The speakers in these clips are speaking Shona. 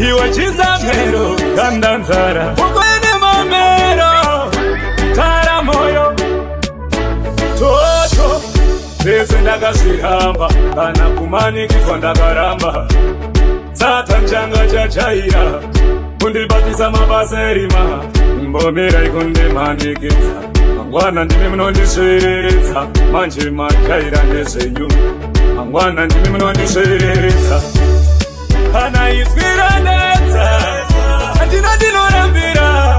Iwe chizamero kandanzara ukwene mamero tara moyo toto zvese ndakazviramba kana kumanikidzwa ndakaramba Satan changa chachaira kundibatisa mabasa erima mbomirai kundimanikidza mangwana ndimi munondisvereredza manje majaira nezvenyu mangwana ndimi munondisvereredza kana izwi ranetsa handina ndinorambira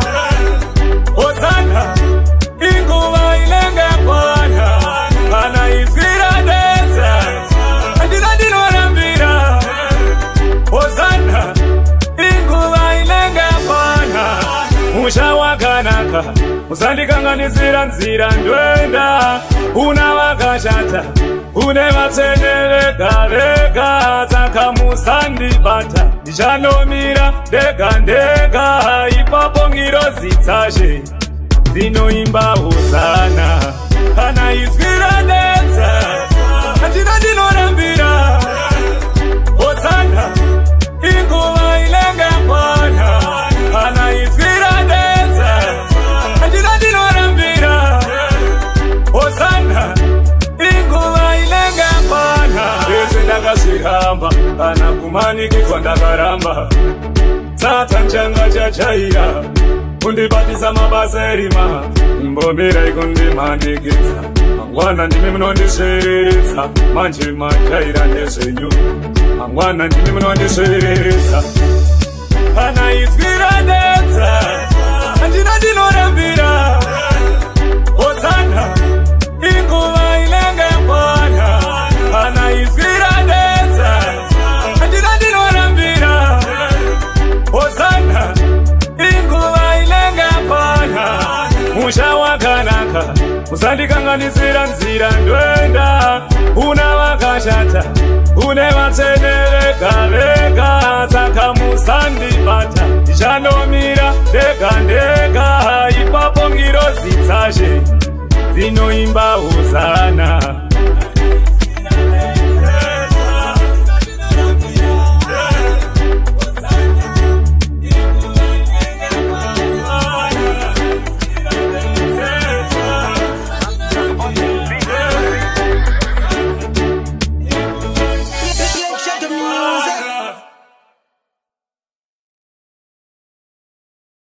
Hosana inguva inenge yakwana kana izwi ranetsa handina ndinorambira Hosana inguva inenge yakwana musha wakanaka musandikanganisira nzira ndoenda una vakashata une vatsvene vega vega saka musandibata ndichanomira ndega ndega ipapo ngirozi dzashe dzinoimba hosana kana izwi ranetsa handina ndinorambira Hosana inguva inenge yakwana kana izwi ranetsa handina ndinorambira Hosana inguva inenge yakwana zvese ndakazviramba kana kumanikidzwa ndakaramba Satan changa chachaira kundibatisa mabasa erima mbomirai kundimanikidza mangwana ndimi munondisvereredza manje majaira nezvenyu mangwana ndimi munondisvereredza kana izwi ranetsa handina ndinorambira Hosana inguva inenge yakwana kana izwi ranetsa handina ndinorambira Hosana inguva inenge yakwana musha wakanaka musandikanganisira nzira ndoenda una vakashata une vatsvene vega vega saka musandibata ndichanomira ndega ndega ipapo ngirozi dzashe dzinoimba hosana.